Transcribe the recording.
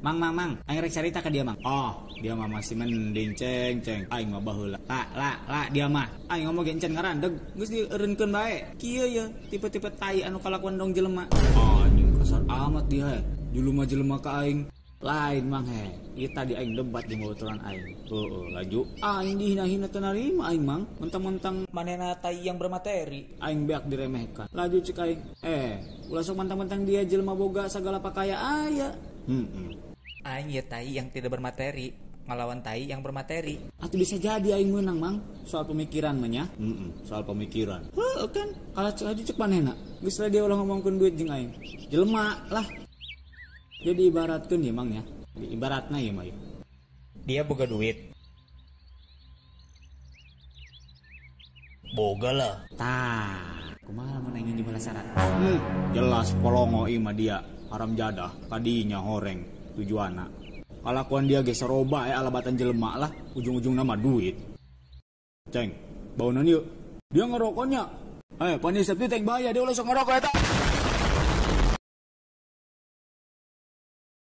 Mang mang mang, aing rek carita ka dia mang. Oh, dia mah masih mending ceng ceng. Aing mah baheula. La la la dia mah. Aing ngomong ge encan ngarandeg, geus dieureunkeun bae. Kieu ye, tipe-tipe tai anu kalakuan dong jelema. Anjing kasar amat dia he. Dulu mah jelema ka aing. Lain mang he. Ieu tadi aing debat jeung babaturan aing. Heeh, laju. Aing dihina-hina teu narima aing mang. Mentang-mentang manehna tai yang bermateri. Aing beak diremehkan. Laju cek aing. Ulah sok mentang-mentang dia jelema boga sagala pakaya aya. Aing ye tai yang tidak bermateri, ngelawan tai yang bermateri. Atuh bisa jadi aing menang mang, soal pemikiran mah nya. Soal pemikiran. Heuh kan, kalah cek aja cek manehna. Geus lah dia ulah ngomongkeun duit jeung aing. Jelema lah. Jadi ibaratkeun ya mang ya. Ibaratna ieu mah ya. Dia boga duit. Boga lah. Tah, kumaha lamun aing nginjem 100? Jelas polongo ieu mah dia, haram jadah, tadinya horeng tujuanna. Kalakuan dia ge saroba alabatan jelema lah, ujung-ujungna mah duit. Ceng, baunan yuk. Dia ngerokoknya. Panis septi tank bahaya dia ulah sok ngerokok eta.